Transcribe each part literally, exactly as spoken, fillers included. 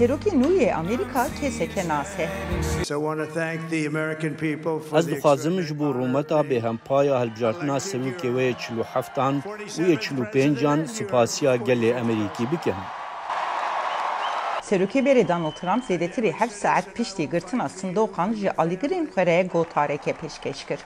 Serokê nû yê Amerîka keseke nas e. So I want to thank the American people for Ez the dixwazim ji bo extraordinary rûmeta honor bêhempa ya hilbijartina serokê we yê çil û heftan û yê çil û pêncan supasiya gelê Amerîkî bikim. Serokê berê Donald Trump zêdetirî heft saet piştî girtina sindoqan ji alîgirên xwe re gotareke pêşkêş kir.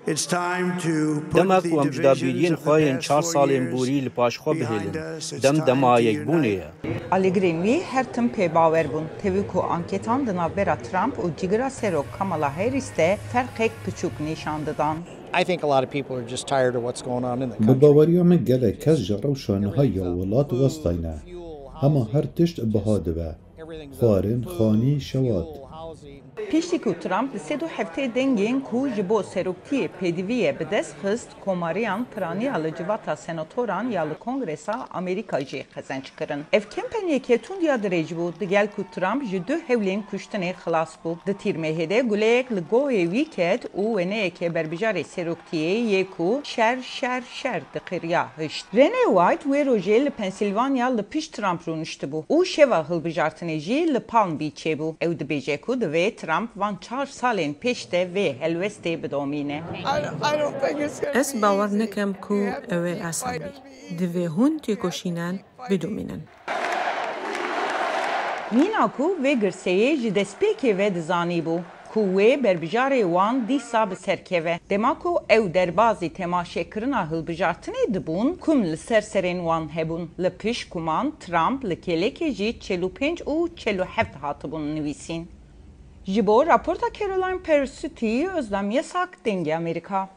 It's time to put Dema the ku em divisions cudabîriyên of the xwe yên past çar four salên years borî li paş xwe behind bihêlin. Us. It's Dem time dema to yekbûnê unite. Ye. Alîgirên wî her tim pê bawer bûn. Tevî ku anketan di navbera Trump û cîgira serok Kamala Harris de ferqek piçûk nîşan didan. I think a lot of people are just tired of what's going on in the Bi country. Baweriya min gelek kes ji rewşa niha ya welat westayne. Hema her tişt biha dibe. Xwarin, xanî, şewat. Piştî ku Trump di sed û heftê dengên ku ji bo seroktiyê pêdivî ye bi dest xist, komariyan piraniya li civata senatoran ya li Kongresa Amerîka jî qezenc kirin. Ev kempeniyeke tund ya dirêj bû, digel ku Trump ji du hewlên kuştinê xilas bû. Di tîrmehê de guleyek li goyê wî ket û wêneyeke berbijarê seroktiyê yê ku şer, şer, şer diqiriya hişt. Rene White wê rojê li Pensilvanya li pişt Trump rûniştibû û şeva hilbijartinê jî li Palm Beachê bû. Ew dibêje ku divê Trump van çar salên pêş de vê helwestê bidomîne. I, I don't think it's gonna Ez be bawer easy. Nekem ku You have to ew ê think asan bî. Divê hûn têkoşînan bidomînin. Mîna ku vê girseyê ji destpêkê ve dizanîbû ku wê berbijarê wan dîsa bi ser keve. Dema ku ew derbazî temaşekirina hilbijartinê dibûn, kum li ser serên wan hebûn. Li pişt kuman Trump li kêlekê jî çel û pênc û çel û heft hatibûn nivîsîn. Ji bo raporta Caroline Persuti, Özlem Yasak, Dengê Amerîka.